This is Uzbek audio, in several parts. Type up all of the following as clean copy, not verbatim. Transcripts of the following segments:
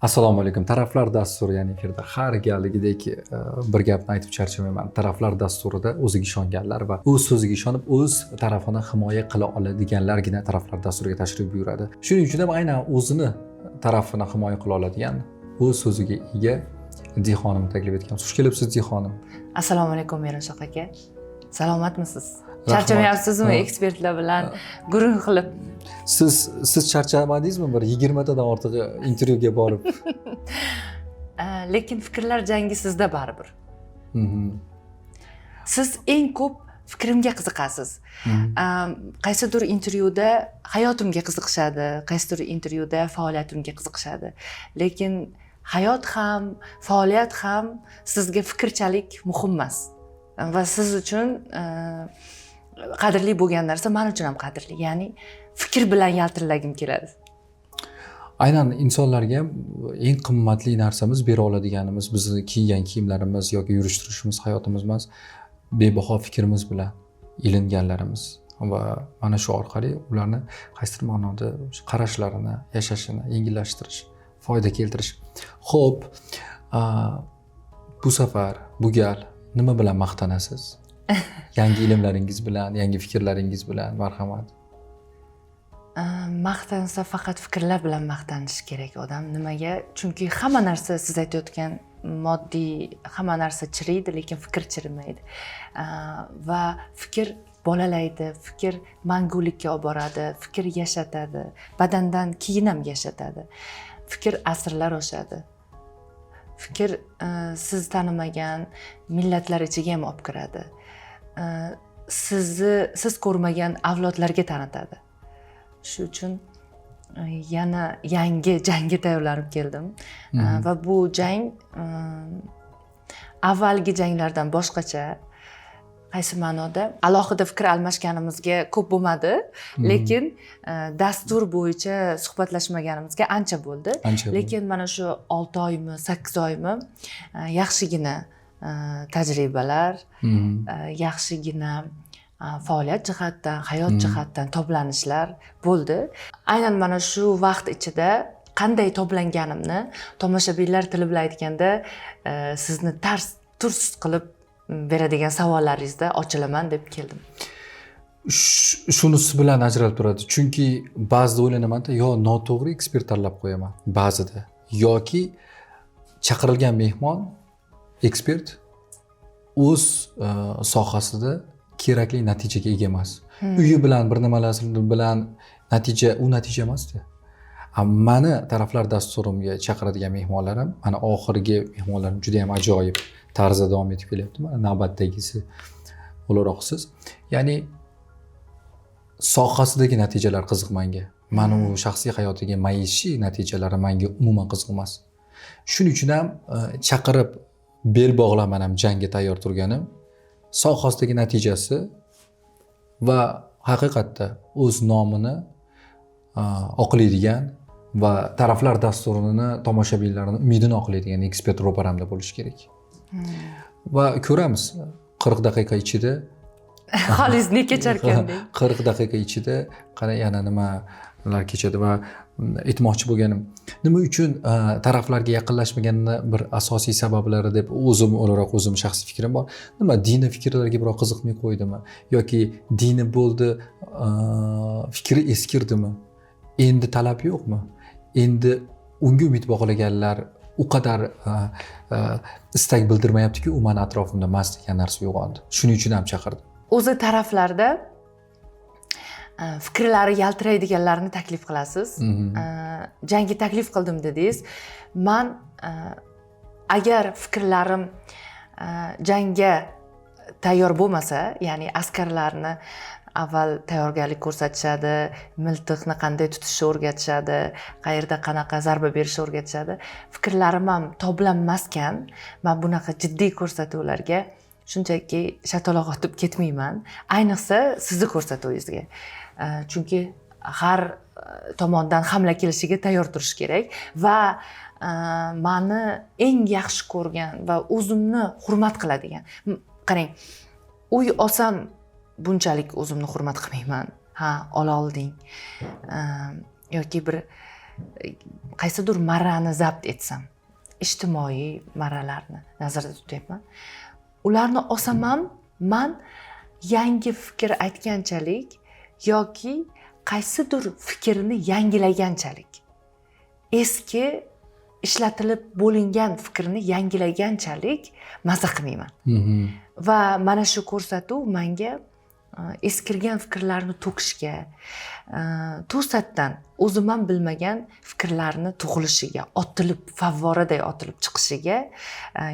Assalomu alaykum. Taraflar dasturi, ya'ni efirda har galgidek bir gapni aytib charchamayman. Taraflar dasturida o'ziga ishonganlar va o'z so'ziga ishonib, o'z tarafini himoya qila oladiganlargina taraflar dasturiga tashrif buyuradi. Shuning uchun ham aynan o'zini tarafini himoya qila oladigan, o'z so'ziga ega Dixonimni taklif etganmiz. Xush kelibsiz, Dixonim. Assalomu alaykum, Meroshoh aka, salomatmisiz? Charchamayapsizmi ekspertlar bilan gurung qilib? Siz charchamadingizmi bir 20 tadan ortiq intervyuga borib? Lekin fikrlar jangi sizda baribir. Siz eng ko'p fikrimga qiziqasiz. Qaysidir intervyuda hayotimga qiziqishadi, qaysidir intervyuda faoliyatimga qiziqishadi, lekin hayot ham, faoliyat ham sizga fikrchalik muhim emas va siz uchun qadrli bo'lgan narsa man uchun ham qadrli, ya'ni fikr bilan yaltirlagim keladi. Aynan insonlarga ham eng qimmatli narsamiz, bera oladiganimiz bizni kiygan kiyimlarimiz yoki yurish turishimiz, hayotimiz emas, bebaho fikrimiz bilan ilinganlarimiz va mana shu orqali ularni qaysidir ma'noda o'sha qarashlarini, yashashini yengillashtirish, foyda keltirish. Ho'p, bu safar, bu gal nima bilan maqtanasiz? Yangi ilmlaringiz bilan, yangi fikrlaringiz bilan, marhamat. Maqtansa, faqat fikrlar bilan maqtanishi kerak odam. Nimaga? Chunki hamma narsa, siz aytayotgan moddiy hamma narsa chiriydi, lekin fikr chirimaydi. Va fikr bolalaydi, fikr mangulikka olib boradi, fikr yashatadi, badandan keyin ham yashatadi, fikr asrlar oshadi, fikr siz tanimagan millatlar ichiga ham olib kiradi, sizni siz ko'rmagan avlodlarga tanitadi. Shu uchun yana yangi jangga tayyorlanib keldim. Va bu jang avvalgi janglardan boshqacha. Qaysi ma'noda? Alohida fikr almashganimizga ko'p bo'lmadi, lekin dastur bo'yicha suhbatlashmaganimizga ancha bo'ldi. Ancha bo'ldi. Lekin mana shu 6 oymi, 8 oymi yaxshigina tajribalar, yaxshigina faoliyat jihatdan, hayot jihatdan toblanishlar bo'ldi. Aynan mana shu vaqt ichida qanday toblanganimni tomoshabinlar tili bilan aytganda, sizni tars turs qilib beradigan savollaringizda ochilaman deb keldim. Shunisi bilan ajralib turadi, chunki ba'zida o'ylanamanda, yo noto'g'ri ekspert tanlab qo'yaman ba'zida yoki chaqirilgan mehmon, ekspert o'z sohasida kerakli natijaga ega emas, uyi bilan bir nimalar bilan natija, u natija emasda. Mani taraflar dasturimga chaqiradigan mehmonlarim, mana oxirgi mehmonlarim juda yam ajoyib tarzda davom etib kelyapti. Mana navbatdagisi o'laroq siz, ya'ni sohasidagi natijalar qiziq manga. Mani u shaxsiy hayotiga, maishiy natijalari manga umuman qiziq emas. Shuning uchun ham chaqirib, bel bog'lab man ham jangga tayyor turganim sohasidagi natijasi va haqiqatda o'z nomini oqlaydigan va taraflar dasturini tomoshabinlarini umidini oqlaydigan ekspert ro'paramda bo'lishi kerak. Va ko'ramiz, 40 daqiqa ichida Holingiz ne kecharkan deng. 40 daqiqa ichida qara, yana nimalar kechadi. Va aytmoqchi bo'lganim, nima uchun taraflarga yaqinlashmaganini bir asosiy sabablari deb o'zim o'laroq, o'zim shaxsiy fikrim bor. Nima, diniy fikrlarga birov qiziqmay qo'ydimi yoki dini bo'ldi, fikri eskirdimi, endi talab yo'qmi, endi unga umid bog'laganlar u qadar istak bildirmayaptiku, u mani atrofimda emas degan narsa uyg'ondi. Shuning uchun ham chaqirdim. O'zi taraflarda fikrlari yaltiraydiganlarni taklif qilasiz. Jangga taklif qildim dedingiz. Man agar fikrlarim jangga tayyor bo'lmasa, ya'ni askarlarni avval tayyorgarlik ko'rsatishadi, miltiqni qanday tutishni o'rgatishadi, qayerda qanaqa zarba berishni o'rgatishadi. Fikrlarim ham toblanmaskan, man bunaqa jiddiy ko'rsatuvlarga shunchaki shataloq otib ketmayman, ayniqsa sizni ko'rsatuvingizga. Chunki har tomondan hamla kelishiga tayyor turish kerak va mani eng yaxshi ko'rgan va o'zimni hurmat qiladigan, qarang, uy olsam, bunchalik o'zimni hurmat qilmayman, ha, ola olding, yoki bir Qaysidir marrani zabt etsam, ijtimoiy marralarni nazarda tutyapman, ularni olsam ham man yangi fikr aytganchalik yoki qaysidir fikrni yangilaganchalik, eski ishlatilib bo'lingan fikrni yangilaganchalik maza qilmayman. Va mana shu ko'rsatuv menga eskirgan fikrlarni to'kishga, to'satdan o'zim ham bilmagan fikrlarni tug'ilishiga, otilib, favvoraday otilib chiqishiga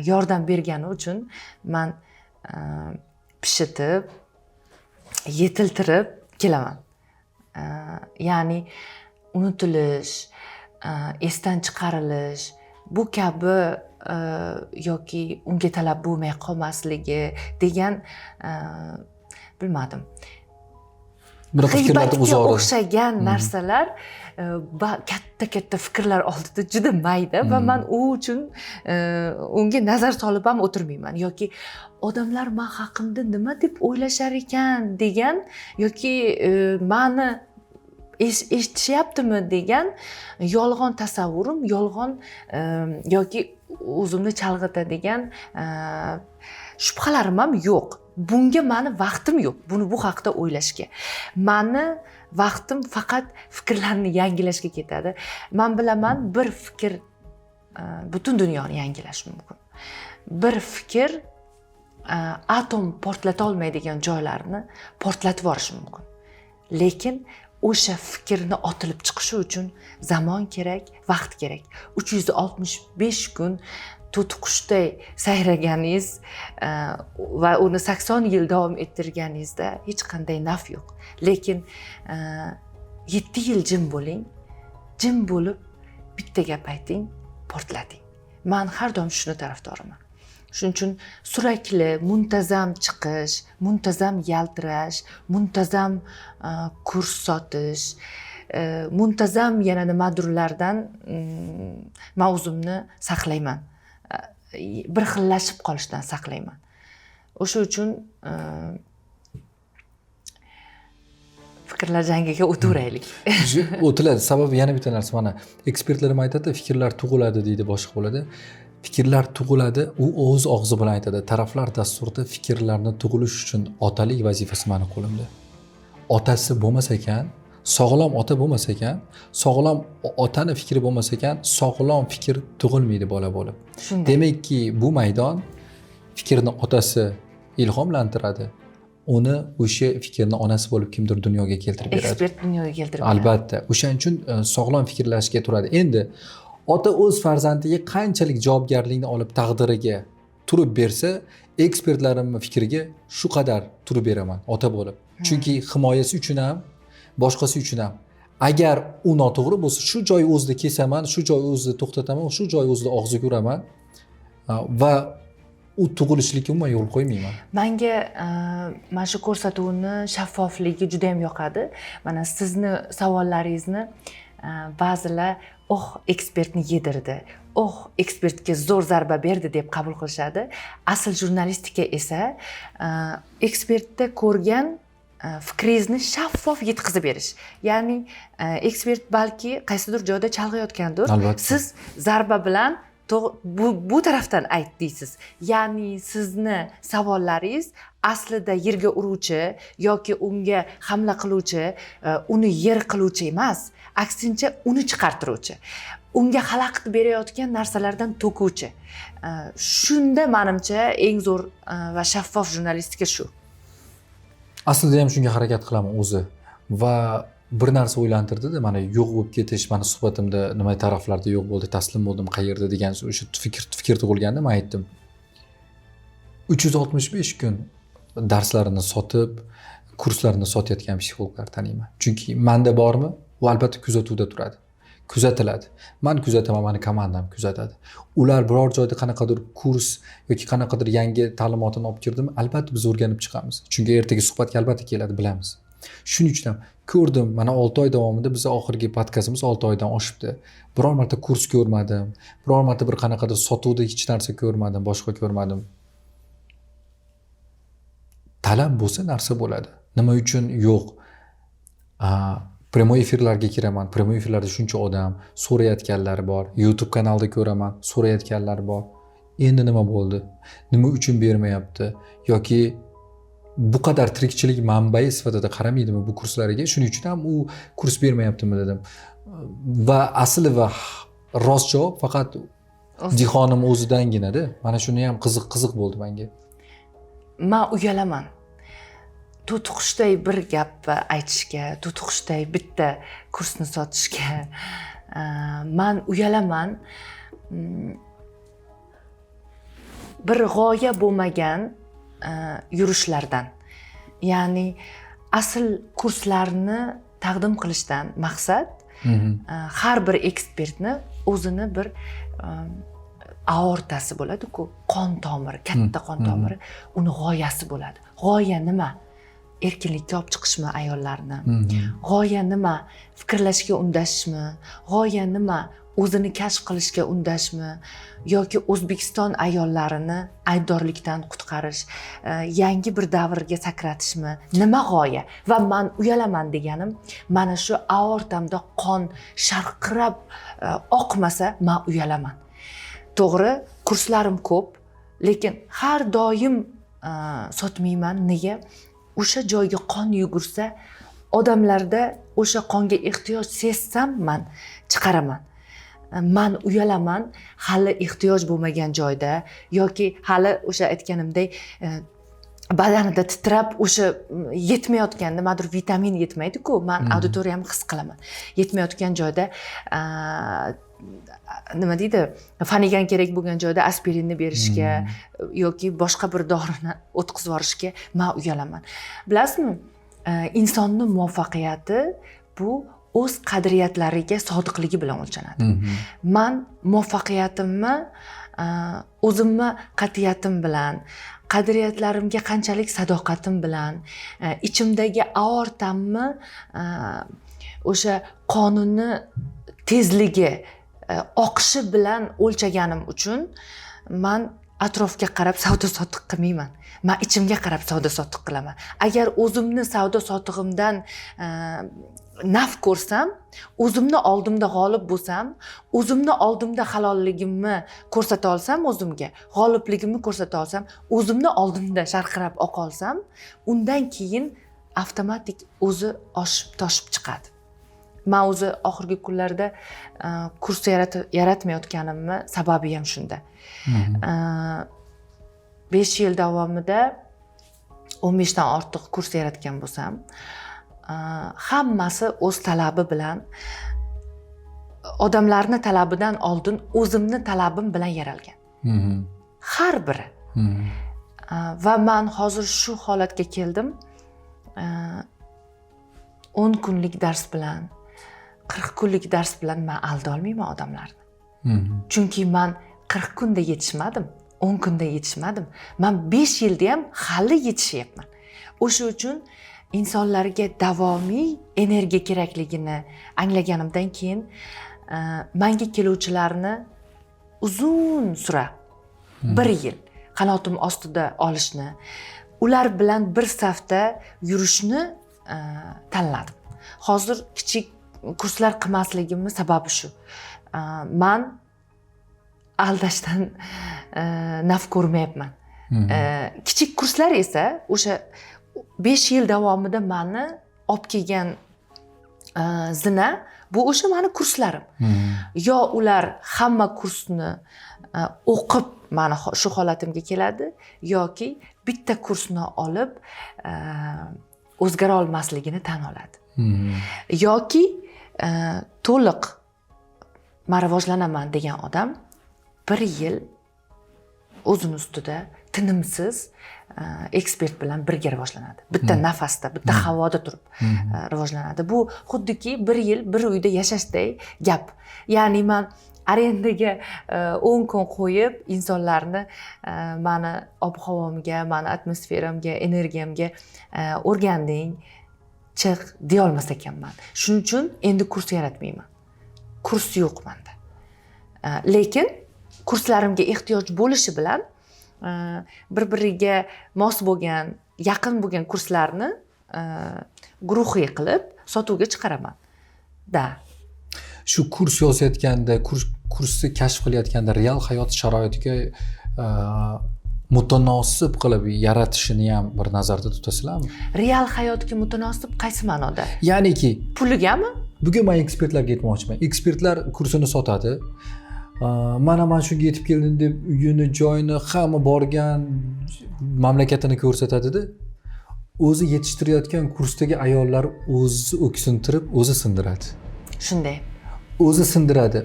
yordam bergani uchun man pishitib, yetiltirib kelaman. Ya'ni unutilish, esdan chiqarilish, bu kabi yoki unga talab bo'lmay qolmasligi degan, bilmadim, Bunaqa fikrlarni g'iybatga uzog'i. o'xshagan narsalar katta katta fikrlar oldida juda mayda va man u uchun unga nazar solib ham o'tirmayman yoki odamlar man haqimda nima deb o'ylashar ekan degan yoki mani eshitishyaptimi degan yolg'on tasavvurim, yolg'on yoki o'zimni chalg'itadigan shubhalarim ham yo'q. Bunga mani vaqtim yo'q, bu haqda o'ylashga. Mani vaqtim faqat fikrlarni yangilashga ketadi. Man bilaman, bir fikr butun dunyoni yangilashi mumkin. Bir fikr atom portlata olmaydigan joylarni portlatib yuborishi mumkin. Lekin o'sha fikrni otilib chiqishi uchun zamon kerak, vaqt kerak. 365 kun to'tiqushday sayraganingiz va uni 80 yil davom ettirganingizda hech qanday naf yo'q. Lekin 7 yil jim bo'ling, jim bo'lib bitta gap ayting, portlating. Man har doim shuni tarafdoriman. Shuning uchun surakli, muntazam chiqish, muntazam yaltirash, muntazam kurs sotish, muntazam yana nimadirlardan man o'zimni saqlayman. Bir xillashib qolishdan saqlayman. O'sha uchun fikrlar jangiga o'taveraylik. O'tiladi. Sababi yana bitta narsa, mana ekspertlar ham aytadi, fikrlar tug'iladi deydi, boshqa bo'ladi. Fikrlar tug'iladi, u o'z og'zi bilan aytadi. Taraflar dasturida fikrlarni tug'ilish uchun otalik vazifasi mani qo'limda. Otasi bo'lmas ekan, sog'lom ota bo'lmas ekan, sog'lom otani fikri bo'lmas ekan, sog'lom fikr tug'ilmaydi bola bo'lib. Shunday. Demakki, bu maydon fikrni otasi ilhomlantiradi. Uni o'sha fikrni onasi bo'lib kimdir dunyoga keltirib beradi. Ekspert dunyoga keltirib beradi. Albatta. O'shaning uchun sog'lom fikrlashga turadi. Endi ota o'z farzandiga qanchalik javobgarlikni olib taqdiriga turib bersa, ekspertlarimning fikriga shu qadar turib beraman ota bo'lib. Chunki himoyasi uchun ham, boshqasi uchun ham. Agar u noto'g'ri bo'lsa, shu joy o'zida kesaman, shu joy o'zida to'xtataman, shu joy o'zida og'ziga uraman va u tug'ilishlikka umuman yo'l qo'ymayman. Menga mana shu ko'rsatuvni shaffofligi juda ham yoqadi. Mana sizni savollaringizni ba'zilar oh, ekspertni yedirdi, oh, ekspertga zo'r zarba berdi deb qabul qilishadi. Asl jurnalistika esa ekspertda ko'rgan fikringizni shaffof yetkazib berish. Ya'ni ekspert balki qaysidir joyda chalg'iyotgandir. Albatta. Siz zarba bilan bu tarafdan ayt deysiz. Ya'ni sizni savollaringiz aslida yerga uruvchi yoki unga hamla qiluvchi, uni yer qiluvchi emas, aksincha uni chiqartiruvchi, unga xalaqit berayotgan narsalardan to'kuvchi. Shunda menimcha eng zo'r va shaffof jurnalistika shu. Aslida ham shunga harakat qilaman o'zi. Va bir narsa o'ylantirdi-da, mana yo'q bo'lib ketish, mana suhbatimda nima taraflarda yo'q bo'ldi, taslim bo'ldim qayerda degan o'sha fikr tug'ilganda men aytdim. 365 kun darslarini sotib, kurslarini sotayotgan psixologlar taniyman. Chunki menda bormi? U albatta kuzatuvda turadi. Kuzatiladi. Men kuzataman, meni komandam kuzatadi. Ular biror joyda qanaqadir kurs yoki qanaqadir yangi ta'limotini olib kirdimi, albatta biz o'rganib chiqamiz. Chunki ertaga suhbatga albatta keladi, bilamiz. Shuning uchun ham ko'rdim, mana 6 oy davomida biz oxirgi podkastimiz 6 oydan oshibdi. Biror marta kurs ko'rmadim, biror marta bir qanaqadir sotuvda hech narsa ko'rmadim, boshqa ko'rmadim. Talab bo'lsa narsa bo'ladi. Nima uchun yo'q? Прямой efirlarga kiraman, прямой efirlarda shuncha odam so'rayotganlari bor, YouTube kanalda ko'raman, so'rayotganlar bor. Endi nima bo'ldi, nima uchun bermayapti yoki bu qadar tirikchilik manbai sifatida qaramaydimi bu kurslariga, shuning uchun ham u kurs bermayaptimi dedim. Va asli va rost javob faqat Dixonim o'zidanginada. Mana shuni ham qiziq qiziq bo'ldi menga. Man uyalaman to'tiqushday bir gapni aytishga, to'tiqushday bitta kursni sotishga. Man uyalaman bir g'oya bo'lmagan yurishlardan. Ya'ni asl kurslarni taqdim qilishdan maqsad har bir ekspertni o'zini bir aortasi bo'ladi-ku, qon tomiri, katta qon tomiri, uni g'oyasi bo'ladi. G'oya nima? Erkinlikka olib chiqishmi ayollarni? G'oya nima? Fikrlashga undashmi? G'oya nima? O'zini kashf qilishga undashmi yoki O'zbekiston ayollarini aybdorlikdan qutqarish, yangi bir davrga sakratishmi? Nima g'oya? Va man uyalaman deganim, mana shu aortamda qon sharqirab oqmasa, man uyalaman. To'g'ri, kurslarim ko'p, lekin har doim sotmayman. Nega? O'sha joyga qon yugursa, odamlarda o'sha qonga ehtiyoj sezsam, man chiqaraman. Man uyalaman hali ehtiyoj bo'lmagan joyda yoki hali o'sha aytganimdek, badanida titrab o'sha yetmayotgan nimadir, vitamin yetmaydiku, man auditoriyamni his qilaman, yetmayotgan joyda, nima deydi, fanigan kerak bo'lgan joyda aspirinni berishga yoki boshqa bir dorini o'tkazib yuborishga man uyalaman. Bilasizmi, insonni muvaffaqiyati bu o'z qadriyatlariga sodiqligi bilan o'lchanadi. Man muvaffaqiyatimni o'zimni qat'iyatim bilan, qadriyatlarimga qanchalik sadoqatim bilan, ichimdagi aortamni o'sha qonunni tezligi, oqishi bilan o'lchaganim uchun man atrofga qarab savdo sotiq qilmayman, man ichimga qarab savdo sotiq qilaman. Agar o'zimni savdo sotig'imdan naf ko'rsam, o'zimni oldimda g'olib bo'lsam, o'zimni oldimda halolligimni ko'rsata olsam, o'zimga g'olibligimni ko'rsata olsam, o'zimni oldimda sharqirab oqa olsam, undan keyin avtomatik o'zi oshib toshib chiqadi. Man o'zi oxirgi kunlarda kurs yaratmayotganimni sababi ham shunda. 5 yil davomida 15dan ortiq kurs yaratgan bo'lsam, hammasi o'z talabi bilan, odamlarni talabidan oldin o'zimni talabim bilan yaralgan har biri. Va man hozir shu holatga keldim, 10 kunlik dars bilan, 40 kunlik dars bilan man aldolmayman odamlarni. Chunki man 40 kunda yetishmadim, 10 kunda yetishmadim, man 5 yilda ham hali yetishyapman. O'sha uchun insonlarga davomiy energiya kerakligini anglaganimdan keyin manga keluvchilarni uzun sura, bir yil qanotim ostida olishni, ular bilan bir safda yurishni tanladim. Hozir kichik kurslar qilmasligimni sababi shu. Man aldashdan naf ko'rmayapman. Kichik kurslar esa o'sha 5 yil davomida mani olib kelgan zina bu o'sha mani kurslarim. Yo ular hamma kursni o'qib mani shu holatimga keladi yoki bitta kursni olib o'zgara olmasligini tan oladi yoki to'liq man rivojlanaman degan odam bir yil o'zini ustida tinimsiz ekspert bilan birga rivojlanadi, bitta nafasda, bitta havoda turib rivojlanadi. Bu xuddiki bir yil bir uyda yashashdek gap. Ya'ni man arendaga 10 kun qo'yib insonlarni mani ob havomga, mani atmosferamga, energiyamga o'rganding, chiq deyolmas ekanman. Shuning uchun endi kurs yaratmayman, kurs yo'q manda. Lekin kurslarimga ehtiyoj bo'lishi bilan bir biriga mos bo'lgan, yaqin bo'lgan kurslarni guruhiy qilib sotuvga chiqaraman. Da. Shu kurs yozayotganda, kursni kashf qilayotganda real hayot sharoitiga mutanosib qilib yaratishini ham bir nazarda tutasizlarmi? Real hayotga mutanosib qaysi ma'noda? Ya'niki Puligami? Bugun man ekspertlarga aytmoqchiman. Ekspertlar kursini sotadi. Mana man shunga yetib keldim deb uyini, joyini, hamma borgan mamlakatini ko'rsatadida, o'zi yetishtirayotgan kursdagi ayollar o'zi o'ksintirib, o'zi sindiradi. Shunday. O'zi sindiradi.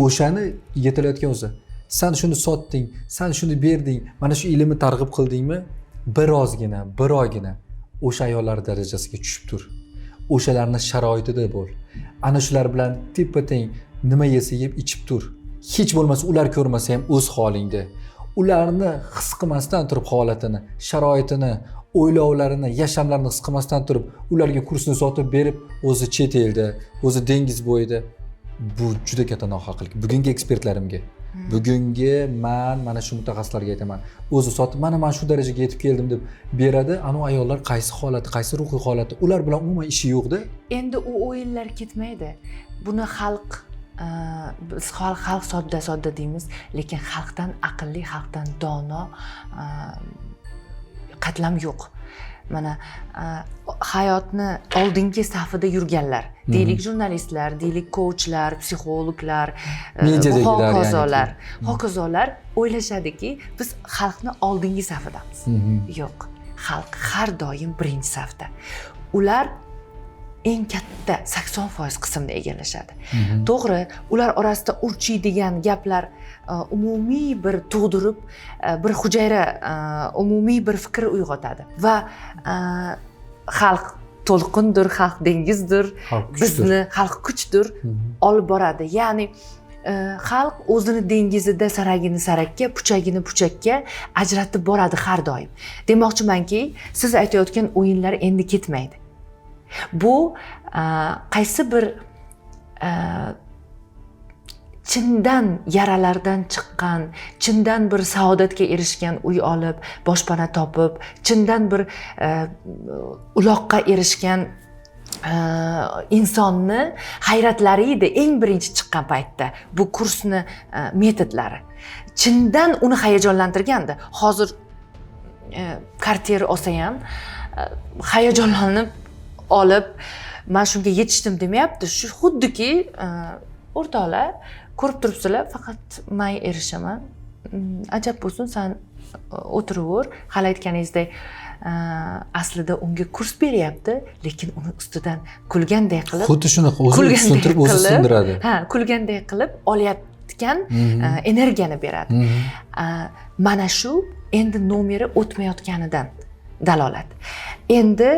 O'shani yetalayotgan o'zi. San shuni sotding, san shuni berding, mana shu ilmni targ'ib qildingmi? Birozgina, bir oygina o'sha ayollar darajasiga tushib tur. O'shalarni sharoitida bo'l. Ana shular bilan teppa-teng nima yesa yeb ichib tur. Hech bo'lmasa ular ko'rmasa ham o'z holingda. Ularni his qilmasdan turib holatini, sharoitini, o'ylovlarini, yashamlarini his qilmasdan turib, ularga kursni sotib berib, o'zi chet elda, o'zi dengiz bo'yida. Bu juda katta nohaqlik. Bugungi ekspertlarimga, bugungi man mana shu mutaxassislarga aytaman. O'zi sotib, mana man shu darajaga yetib keldim deb beradi. Ana ayollar qaysi holati, qaysi ruhiy holati, ular bilan umuman ishi yo'qda. Endi u o'yinlar ketmaydi. Buni xalq, biz xalq sodda-sodda deymiz, lekin xalqdan aqlli, xalqdan dono qatlam yo'q. Mana hayotni oldingi safida yurganlar, deylik jurnalistlar, deylik coachlar, psixologlar, hokazolar, hokazolar o'ylashadiki, biz xalqni oldingi safidamiz. Yo'q, xalq har doim birinchi safda. Ular eng katta 80% qismni egallashadi. To'g'ri, ular orasida urchiydigan gaplar umumiy bir tug'dirib, bir hujayra umumiy bir fikr uyg'otadi. Va xalq to'lqindir, xalq dengizdir, bizni xalq kuchdir, olib boradi. Ya'ni xalq o'zini dengizida saragini sarakka, puchagini puchakka ajratib boradi har doim. Demoqchimanki, siz aytayotgan o'yinlar endi ketmaydi. Bu qaysi bir chindan yaralardan chiqqan, chindan bir saodatga erishgan, uy olib, boshpana topib, chindan bir uloqqa erishgan insonni hayratlari edi eng birinchi chiqqan paytda bu kursni metodlari. Chindan uni hayajonlantirgandi. Hozir Cartier olsa ham hayajonlanib olib, men shunga yetishdim demayapti. Shu xuddiki o'rtoqlar ko'rib turibsizlar, faqat men erishaman. Ajab bo'lsin, sen o'tiraver. Hali aytganingizdek, aslida unga kurs beryapti, lekin uni ustidan kulganday qilib, xuddi shunaqa o'zi tushuntirib, o'zi sindiradi. Ha, kulganday qilib olayotgan energiyani beradi. Mana shu endi nomeri o'tmayotganidan dalolat. Endi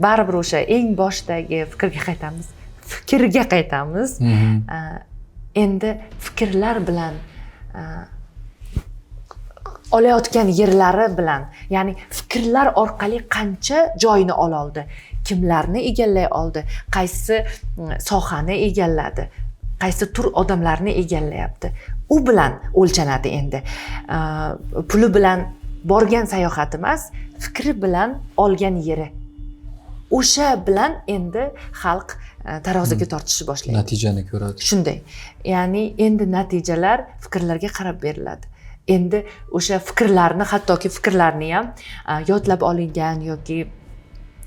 baribir o'sha eng boshdagi fikrga qaytamiz. Fikrga qaytamiz. Endi fikrlar bilan olayotgan yerlari bilan, ya'ni fikrlar orqali qancha joyini ola oldi, kimlarni egallay oldi, qaysi sohani egalladi, qaysi tur odamlarni egallayapti. U bilan o'lchanadi endi. Puli bilan borgan sayohat emas, fikri bilan olgan yeri. O'sha bilan endi xalq taroziga tortishni boshlaydi. Natijani ko'radi. Shunday. Ya'ni endi natijalar fikrlarga qarab beriladi. Endi o'sha fikrlarni, hattoki fikrlarni ham yodlab olingan yoki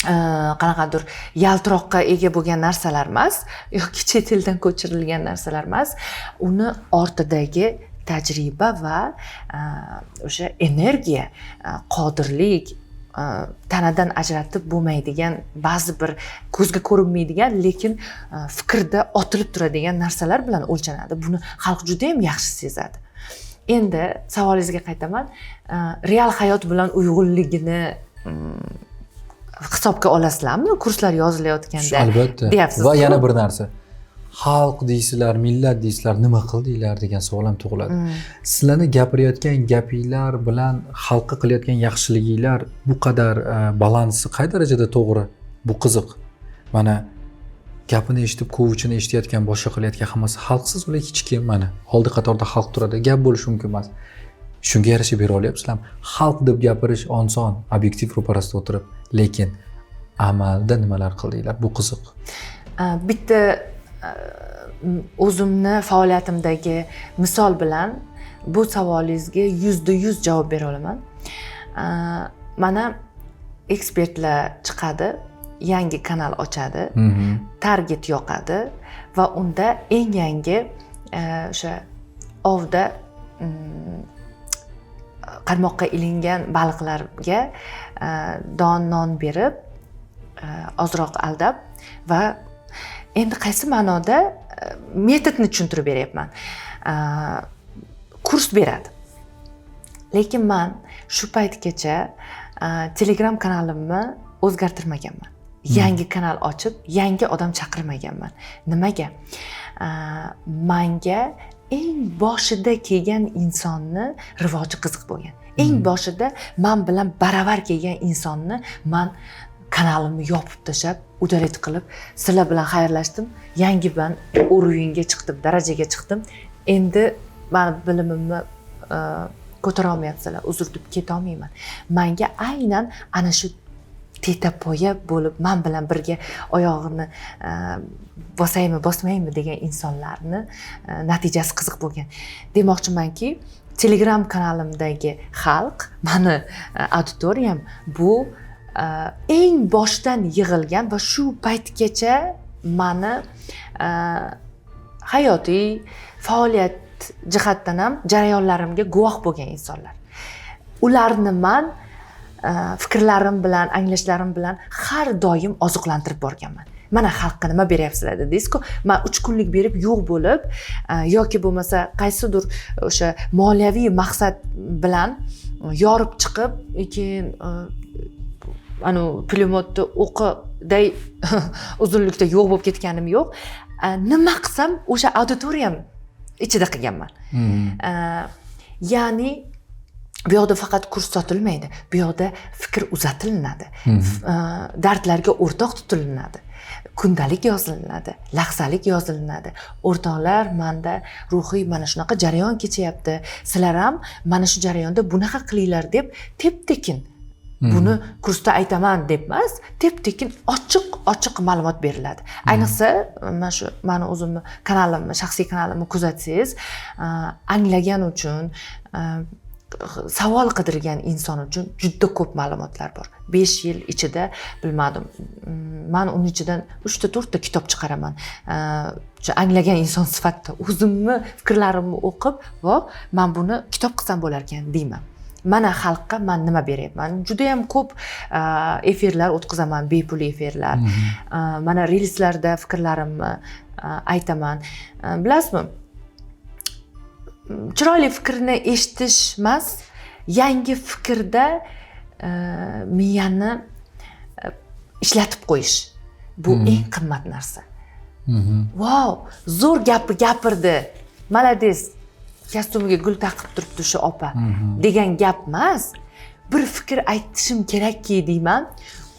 qanaqadir yaltiroqqa ega bo'lgan narsalar emas, yoki chet eldan ko'chirilgan narsalar emas, uni ortidagi tajriba va o'sha energiya, qodirlik, tanadan ajratib bo'lmaydigan, ba'zi bir ko'zga ko'rinmaydigan, lekin fikrda otilib turadigan narsalar bilan o'lchanadi. Buni xalq juda ham yaxshi sezadi. Endi savolingizga qaytaman. Real hayot bilan uyg'unligini hisobga olasizlarmi kurslar yozilayotganda? Albatta. Deyapsiz. Va yana bir narsa. Xalq deysizlar, millat deysizlar, nima qildinglar degan savol ham tug'iladi. Sizlarni gapirayotgan gapinglar bilan xalqqa qilayotgan yaxshiliginglar bu qadar balansi qay darajada to'g'ri? Bu qiziq. Mana gapini eshitib, kovuchini eshitayotgan, boshqa qilayotgan hammasi xalqsiz, ular hech kim. Mana oldi qatorda xalq turadi, gap bo'lishi mumkin emas. Shunga yarasha bera olyapsizlarmi? Xalq deb gapirish oson, obyektiv ro'parasida o'tirib, lekin amalda nimalar qildinglar? Bu qiziq. Bitta O'zimni faoliyatimdagi misol bilan bu savolingizga 100% javob bera olaman. Mana ekspertlar chiqadi, yangi kanal ochadi, target yoqadi va unda eng yangi o'sha ovda qarmoqqa ilingan baliqlarga don non berib, ozroq aldab va endi qaysi ma'noda metodni tushuntirib beryapman, kurs beradi. Lekin man shu paytgacha Telegram kanalimni o'zgartirmaganman, yangi kanal ochib, yangi odam chaqirmaganman. Nimaga? Manga eng boshida kelgan insonni rivoji qiziq bo'lgan. Eng boshida man bilan baravar kelgan insonni man kanalimni yopib tashlab, удалить qilib, sizlar bilan xayrlashdim. Yangi man уровень ga chiqdim, darajaga chiqdim. Endi mani bilimimni ko'tara olmayapsizlar, uzr deb ketolmayman. Manga aynan ana shu tetapoya bo'lib, man bilan birga oyog'ini bosaymi, bosmaymi degan insonlarni natijasi qiziq bo'lgan. Demoqchimanki, Telegram kanalimdagi xalq, mani auditoriyam bu eng boshdan yig'ilgan va shu paytgacha mani hayotiy faoliyat jihatdan ham jarayonlarimga guvoh bo'lgan insonlar. Ularni man fikrlarim bilan, anglashlarim bilan har doim oziqlantirib borganman. Mana xalqqa nima beryapsizlar dedingiz-ku, man 3 kunlik berib yo'q bo'lib, yoki bo'lmasa qaysidir o'sha moliyaviy maqsad bilan yorib chiqib, keyin anu pulemyotni o'qiday uzunlikda yo'q bo'lib ketganim yo'q. Nima qilsam o'sha auditoriyam ichida qilganman. Ya'ni bu yoqda faqat kurs sotilmaydi, bu yoqda fikr uzatilinadi, dardlarga o'rtoq tutilinadi, kundalik yozilinadi, lahzalik yozilinadi. O'rtoqlar, manda ruhiy mana shunaqa jarayon kechyapti, sizlar ham mana shu jarayonda bunaqa qilinglar deb tep-tekin, buni kursda aytaman deb emas, tep-tekin ochiq ochiq ma'lumot beriladi. Ayniqsa mana shu mani o'zimni kanalimni, shaxsiy kanalimni kuzatsangiz, anglagan uchun, savol qidirgan inson uchun juda ko'p ma'lumotlar bor. 5 yil ichida bilmadim, man uni ichidan 3 ta 4 ta kitob chiqaraman. Anglagan inson sifatida o'zimni fikrlarimni o'qib, vo, man buni kitob qilsam bo'lar ekan deyman. Mana xalqqa man nima beryapman? Juda ham ko'p efirlar o'tkazaman, bepul efirlar. Mana reelslarda fikrlarimni aytaman. Bilasizmi? Chiroyli fikrni eshitish emas, yangi fikrda miyani ishlatib qo'yish. Bu eng qimmat narsa. Vau, zo'r gapni gapirdi. Молодец. Kostyumiga gul taqib turibdi shu opa degan gap emas. Bir fikr aytishim kerakki deyman.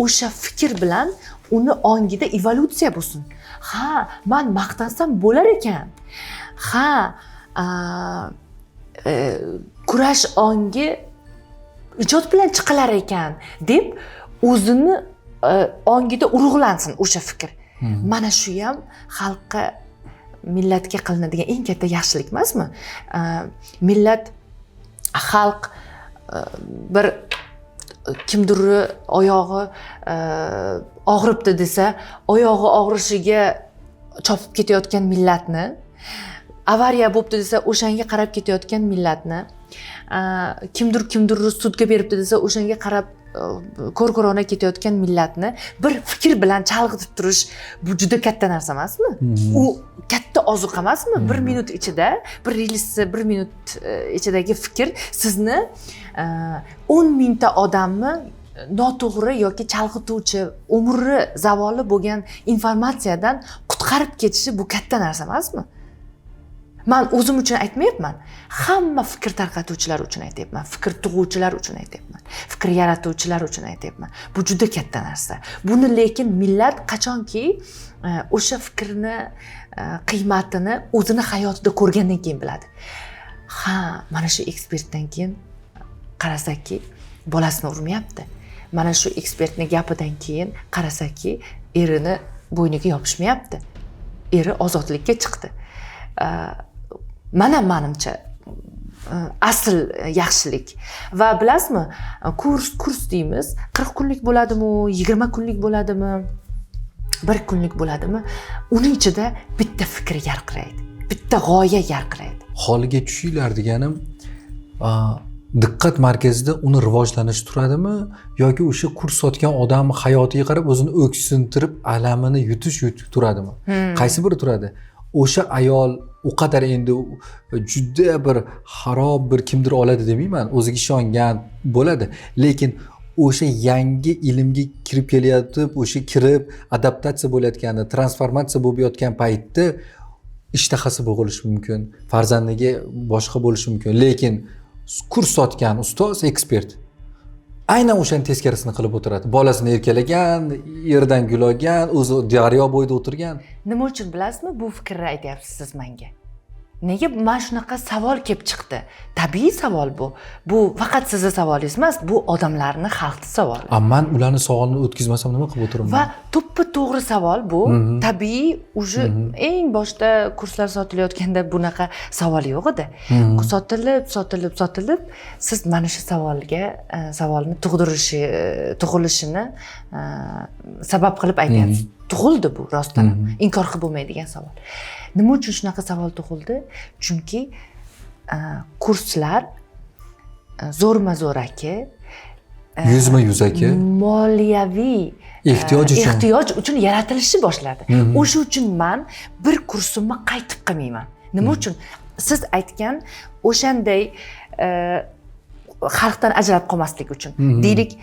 O'sha fikr bilan uni ongida evolyutsiya bo'lsin. Ha, man maqtansam bo'lar ekan. Ha, kurash ongi ijod bilan chiqilar ekan deb o'zini ongida urug'lansin o'sha fikr. Mana shu ham xalqqa, millatga qilinadigan eng katta yaxshilik emasmi? Millat, xalq bir kimdirni oyog'i og'ribdi desa, oyog'i og'rishiga chopib ketayotgan millatni, avariya bo'libdi desa, o'shanga qarab ketayotgan millatni, kimdir kimdirni sudga beribdi desa, o'shanga qarab ko'r-ko'rona ketayotgan millatni bir fikr bilan chalg'itib turish bu juda katta narsa emasmi? U katta ozuqa emasmi? 1 minut ichida, bir reelsni 1 minut ichidagi fikr sizni 10 mingta odamni noto'g'ri yoki chalg'ituvchi, umri zavoli bo'lgan informatsiyadan qutqarib ketishi bu katta narsa emasmi? Man o'zim uchun aytmayapman, hamma fikr tarqatuvchilar uchun aytyapman, fikr tug'uvchilar uchun aytyapman, fikr yaratuvchilar uchun aytyapman. Bu juda katta narsa. Buni lekin millat qachonki o'sha fikrni qiymatini o'zini hayotida ko'rgandan keyin biladi. Ha, mana shu ekspertdan keyin qarasaki bolasini urmayapti. Mana shu ekspertni gapidan keyin qarasaki erini bo'yniga yopishmayapti. Eri ozodlikka chiqdi. Mana manimcha asl yaxshilik. Va bilasizmi, kurs deymiz, 40 kunlik bo'ladimi, 20 kunlik bo'ladimi, 1 kunlik bo'ladimi, uning ichida bitta fikr yarqiraydi, bitta g'oya yarqiraydi. Holiga tushinglar deganim, diqqat markazida uni rivojlanishi turadimi yoki o'sha kurs sotgan odamni hayotiga qarab o'zini o'ksintirib alamini yutish turadimi? Qaysi biri turadi? O'sha ayol u qadar endi juda bir xarob bir kimdir oladi demayman, o'ziga ishongan bo'ladi, lekin o'sha yangi ilmga kirib kelayotib, o'sha kirib adaptatsiya bo'layotganda, transformatsiya bo'lib yotgan paytda ishtahasi bo'g'ilishi mumkin, farzandiga boshqa bo'lishi mumkin, lekin kurs sotgan ustoz, ekspert aynan o'shani teskarisini qilib o'tiradi. Bolasini erkalagan, yerdan gul olgan, o'zi daryo bo'yida o'tirgan. Nima uchun bilasizmi bu fikrni aytyapsiz siz menga? Nega mana shunaqa savol kelib chiqdi? Tabiiy savol bu. Bu faqat sizni savolingiz emas, bu odamlarni, xalqni savoli. Man ularni savolini o'tkazmasam nima qilib o'tiribman? Va to'ppa to'g'ri savol bu. Tabiiy, уже eng boshda kurslar sotilayotganda bunaqa savol yo'q edi. Sotilib, sotilib, sotilib siz mana shu savolga savolni tug'ilishini sabab qilib aytyapsiz. Tug'ildi bu rostdan ham. Inkor qilib bo'lmaydigan savol. Nima uchun shunaqa savol tug'ildi? Chunki kurslar zo'rma-zo'raki, yuzma-yuzaki, moliyaviy ehtiyoj uchun, ehtiyoj uchun yaratilishni boshladi. O'sha uchun man bir kursimni qaytib qilmayman. Nima uchun? Siz aytgan o'shanday xalqdan ajralib qolmaslik uchun. Deylik,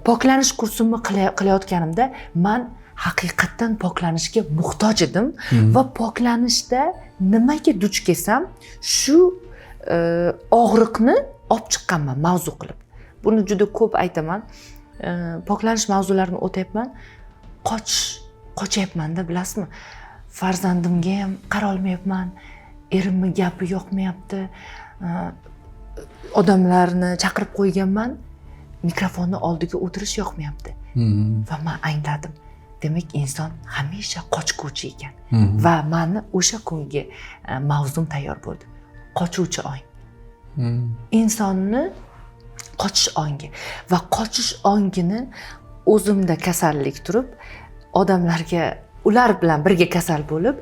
poklanish kursimni qilayotganimda man haqiqatdan poklanishga muhtoj edim va poklanishda nimaga duch kelsam shu og'riqni olib chiqqanman mavzu qilib. Buni juda ko'p aytaman. Poklanish mavzularini o'tyapman, qochyapman-da, bilasizmi? Farzandimga ham qarolmayapman, erimni gapi yoqmayapti, odamlarni chaqirib qo'yganman, mikrofonni oldiga o'tirish yoqmayapti. Va men angladim. Demak, inson hamisha qochguvchi ekan. Va meni o'sha kungi mavzum tayyor bo'ldi. Qochuvchi ong. Insonni qochish ongi va qochish ongini o'zimda kasallik turib, odamlarga ular bilan birga kasal bo'lib,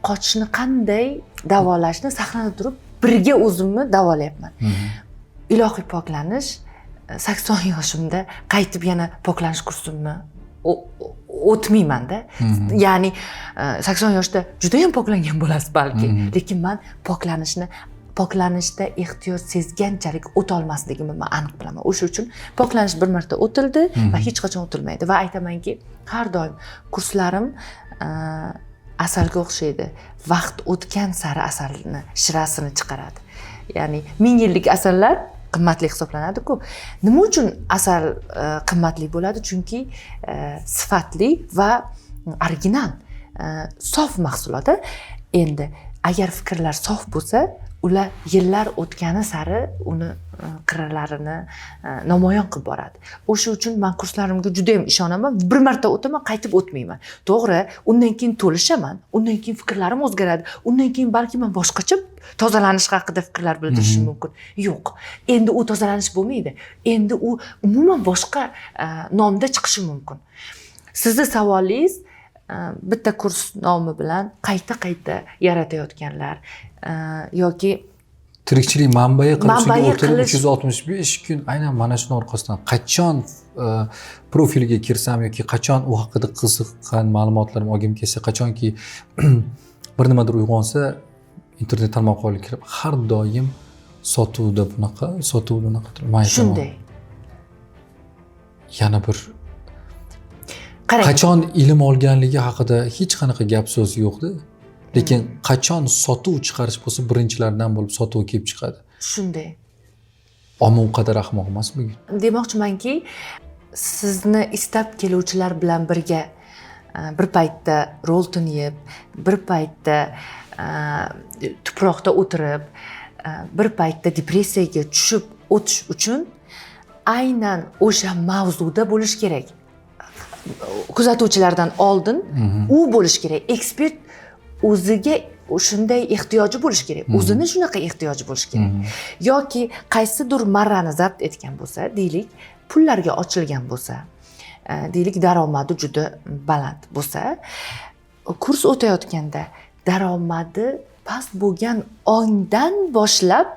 qochishni qanday davolashni sahnada turib birga o'zimni davolayapman. Ilohiy poklanish 80 yoshimda qaytib yana poklanish kursimni o'tmayman-da. Ya'ni 80 yoshda juda ham poklangan bo'lasiz balki, lekin men poklanishda ehtiyoj sezganchalik o'tolmasligimni men aniq bilaman. O'sha uchun poklanish bir marta o'tildi va hech qachon o'tilmaydi. Va aytamanki, har doim kurslarim asalga o'xshaydi. Vaqt o'tgan sari asalni shirasini chiqaradi. Ya'ni 1000 yillik asallar qimmatli hisoblanadi-ku. Nima uchun asal qimmatli bo'ladi? Chunki sifatli va original, sof mahsulot. Endi agar fikrlar sof bo'lsa, ular yillar o'tgani sari uni qirralarini namoyon qilib boradi. O'sha uchun men kurslarimga juda ham ishonaman. Bir marta o'taman, qaytib o'tmayman. To'g'ri, undan keyin to'lishaman, undan keyin fikrlarim o'zgaradi, undan keyin balki men boshqacha tozalanish haqida fikrlar bildirishim mumkin. Yo'q, endi u tozalanish bo'lmaydi. Endi u umuman boshqa nomda chiqishi mumkin. Sizni savolingiz bitta kurs nomi bilan qayta-qayta yaratayotganlar yoki tirikchilik manbai qilib o'tirib 365 kun aynan mana shuni orqasidan qachon profiliga kirsam yoki qachon u haqida qiziqqan ma'lumotlarim olgim kelsa, qachonki bir nimadir uyg'onsa internet tarmoqlariga kirib har doim sotuvda bunaqa, sotuvda bunaqa. Shunday. Yana bir qachon ilm olganligi haqida hech qanaqa gap so'z yo'qdi. Lekin qachon sotuv chiqarish bo'lsa birinchilardan bo'lib sotuv kelib chiqadi. Shunday. Ammo u qadar ahmoq emas bugun. Demoqchimanki, sizni istab keluvchilar bilan birga bir paytda rolton yeb, bir paytda tuproqda o'tirib, bir paytda depressiyaga tushib o'tish uchun aynan o'sha mavzuda bo'lish kerak. Kuzatuvchilardan oldin u bo'lish kerak. Ekspert O'ziga shunday ehtiyoji bo'lishi kerak, o'zini shunaqa ehtiyoji bo'lishi kerak. Yoki qaysidir marrani zabt etgan bo'lsa, deylik, pullarga ochilgan bo'lsa, deylik, daromadi juda baland bo'lsa, kurs o'tayotganda daromadi past bo'lgan ongdan boshlab,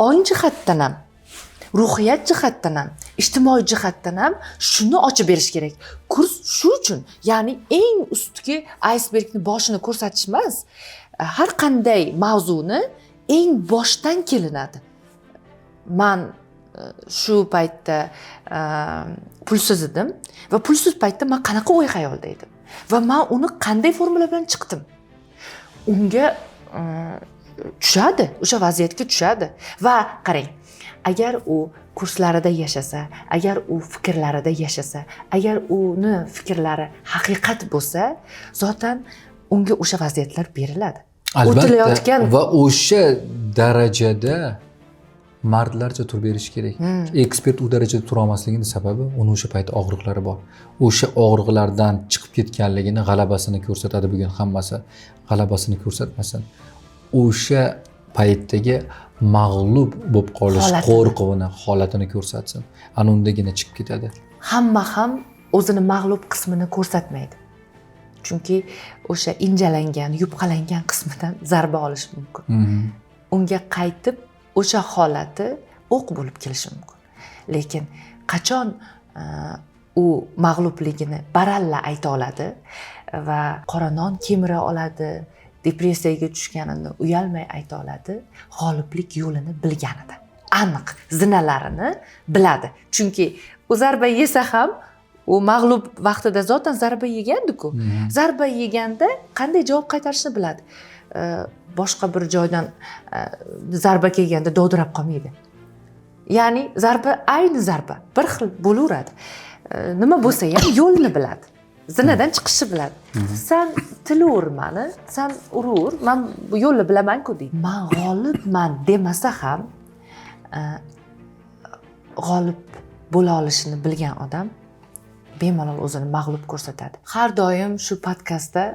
ong jihatdan ham, ruhiyat jihatdan ham, ijtimoiy jihatdan ham shuni ochib berish kerak. Kurs shu uchun, ya'ni eng ustki aysbergni boshini ko'rsatish emas, har qanday mavzuni eng boshdan kelinadi. Man shu paytda pulsiz edim va pulsiz paytda man qanaqa o'y xayolda edim va man uni qanday formula bilan chiqdim, unga tushadi, o'sha vaziyatga tushadi. Va qarang, agar u kurslarida yashasa, agar u fikrlarida yashasa, agar uni fikrlari haqiqat bo'lsa, zotan unga o'sha vaziyatlar beriladi. Albatta. O'tilayotgan Va o'sha darajada mardlarcha turib berish kerak. Ekspert u darajada tura olmasligini sababi uni o'sha payt og'riqlari bor. O'sha og'riqlardan chiqib ketganligini, g'alabasini ko'rsatadi. Bugun hammasi g'alabasini ko'rsatmasin, o'sha paytdagi mag'lub bo'lib qolish Holatini. qo'rquvini, holatini ko'rsatsin. Ana undagina chiqib ketadi. Hamma ham o'zini mag'lub qismini ko'rsatmaydi, chunki o'sha injalangan, yupqalangan qismidan zarba olishi mumkin. Unga qaytib o'sha holati o'q bo'lib kelishi mumkin. Lekin qachon u mag'lubligini baralla ayta oladi va qora non kemira oladi, depressiyaga tushganini uyalmay ayta oladi? G'oliblik yo'lini bilganida, aniq zinalarini biladi. Chunki u zarba yesa ham, u mag'lub vaqtida zotan zarba yegandiku. Zarba yeganda qanday javob qaytarishni biladi. Boshqa bir joydan zarba kelganda dovdirab qolmaydi. Ya'ni zarba ayni zarba bir xil bo'laveradi. Nima bo'lsa ham yo'lni biladi, zinadan chiqishni biladi. San tilaver mani, san uraver, man bu yo'lni bilamanku deydi. Man g'olibman demasa ham, g'olib bo'la olishini bilgan odam bemalol o'zini mag'lub ko'rsatadi. Har doim shu podkastda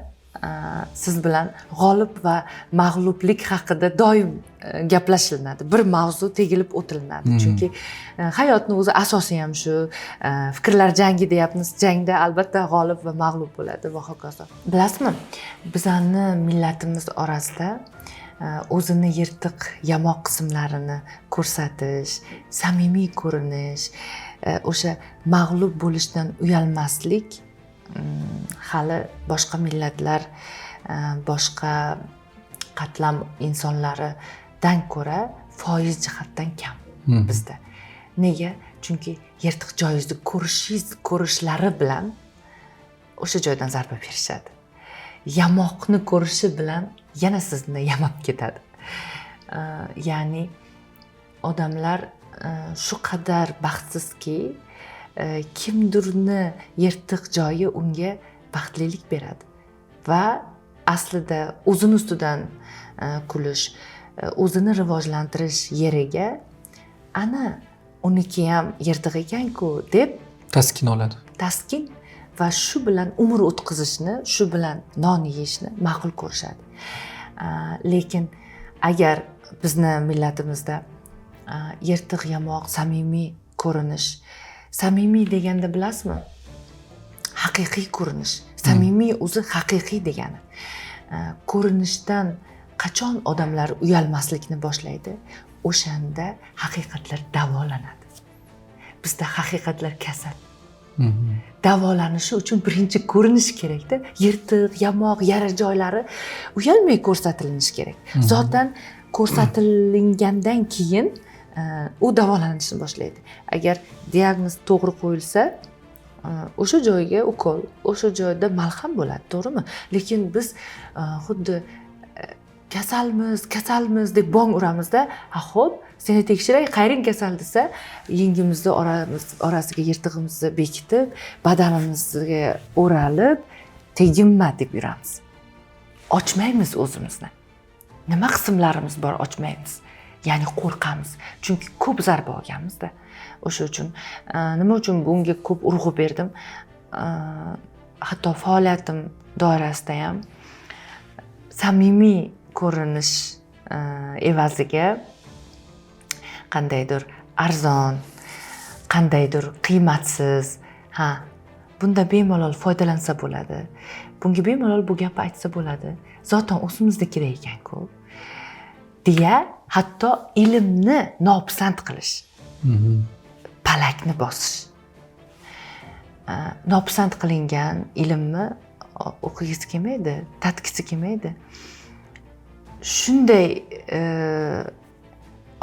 siz bilan g'olib va mag'lublik haqida doim gaplashilinadi, bir mavzu tegilib o'tilinadi. Chunki hayotni o'zi asosi ham shu, fikrlar jangi deyapmiz. Jangda albatta g'olib va mag'lub bo'ladi va hokazo. Bilasizmi, bizani millatimiz orasida o'zini yirtiq yamoq qismlarini ko'rsatish, samimiy ko'rinish, o'sha mag'lub bo'lishdan uyalmaslik hali boshqa millatlar, boshqa qatlam insonlaridan ko'ra foiz jihatdan kam bizda. Nega? Chunki yirtiq joyingizni ko'rishlari bilan o'sha joydan zarba berishadi. Yamoqni ko'rishi bilan yana sizni yamab ketadi. Ya'ni odamlar shu qadar baxtsizki, kimdirni yirtiq joyi unga baxtlilik beradi va aslida o'zini ustidan kulish, o'zini rivojlantirish yeriga ana uniki ham yirtiq ekanku deb taskin oladi. Taskin va shu bilan umr o'tkazishni, shu bilan non yeyishni ma'qul ko'rishadi. Lekin agar bizni millatimizda yirtiq yamoq, samimiy ko'rinish, samimiy deganda bilasizmi, haqiqiy ko'rinish, samimiy o'zi haqiqiy degani. Ko'rinishdan qachon odamlar uyalmaslikni boshlaydi, o'shanda haqiqatlar davolanadi. Bizda haqiqatlar kasal. Davolanishi uchun birinchi ko'rinishi kerakda. Yirtiq yamoq, yara joylari uyalmay ko'rsatilinishi kerak. Zotan ko'rsatilingandan keyin u davolanishni boshlaydi. Agar diagnoz to'g'ri qo'yilsa, o'sha joyga ukol, o'sha joyda malham bo'ladi, to'g'rimi? Lekin biz xuddi kasalmiz, kasalmiz deb bong uramizda, ha xo'p, seni tekshiray, qayering kasal desa, yengimizni orasiga yirtig'imizni bekitib, badanimizga o'ralib, teginma deb yuramiz. Ochmaymiz o'zimizni. Nima qismlarimiz bor, ochmaymiz. Ya'ni qo'rqamiz. Chunki ko'p zarba olganmizda. O'sha uchun, nima uchun bunga ko'p urg'u berdim? Hatto faoliyatim doirasida ham Samimiy ko'rinish evaziga qandaydir arzon, qandaydir qiymatsiz, ha, bunda bemalol foydalansa bo'ladi, bunga bemalol bu gapni aytsa bo'ladi, zotan o'zimizda kerak ekan-ku deya hatto ilmni nopisand qilish, palakni bosish. Nopisand qilingan ilmni o'qigisi kelmaydi, tatgisi kelmaydi. Shunday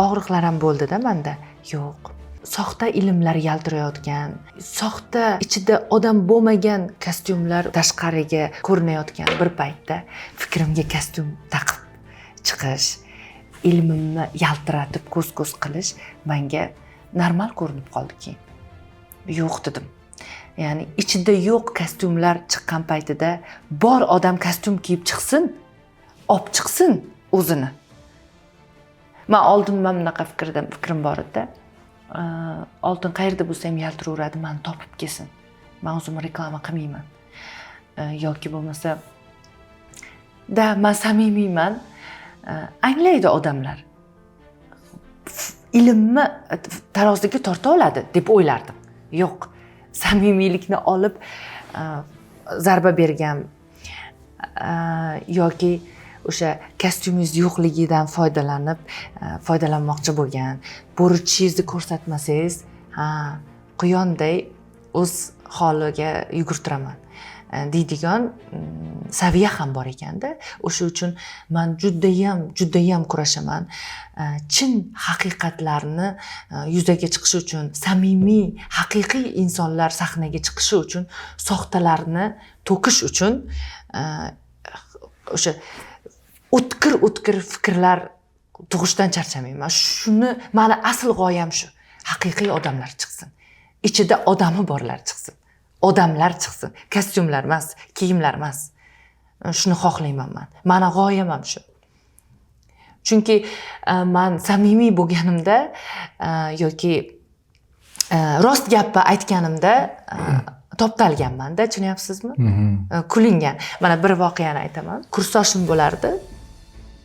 og'riqlar ham bo'ldi-da manda. Yo'q, soxta ilmlar yaltirayotgan, soxta ichida odam bo'lmagan kostyumlar tashqariga ko'rinayotgan bir paytda fikrimga kostyum taqib chiqish, ilmimni yaltiratib ko'z-ko'z qilish menga normal ko'rinib qoldi keyin. Yo'q dedim. Ya'ni ichida yo'q kostyumlar chiqqan paytida bor odam kostyum kiyib chiqsin, olib chiqsin o'zini. Man oldin mana bunaqa fikrim bor edi. Oltin qayerda bo'lsa ham yaltiraveradi, mani topib kelsin. Man o'zimni reklama qilmayman. Yoki bo'lmasa da man samimiyman. Anglaydi odamlar. Ilmni taroziga torta oladi deb o'ylardim. Yo'q, samimiylikni olib zarba bergan yoki o'sha kostyumingiz yo'qligidan foydalanib foydalanmoqchi bo'lgan, burchingizni ko'rsatmasangiz, ha, quyonday o'z holiga yugurtiraman deydigan saviya ham bor ekanda. O'sha uchun man judayam kurashaman. Chin haqiqatlarni yuzaga chiqishi uchun, samimiy, haqiqiy insonlar sahnaga chiqishi uchun, soxtalarni to'kish uchun o'sha o'tkir fikrlar tug'ishdan charchamayman. Shuni mani asl g'oyam shu. Haqiqiy odamlar chiqsin. Ichida odami borlar chiqsin. Odamlar chiqsin. Kostyumlar emas, kiyimlar emas. Shuni xohlayman man. Mani g'oyam ham shu. Chunki man samimiy bo'lganimda yoki rost gapni aytganimda toptalganman-da, tushunyapsizmi? Kulingan. Mana bir voqeani aytaman. Kursdoshim bo'lardi.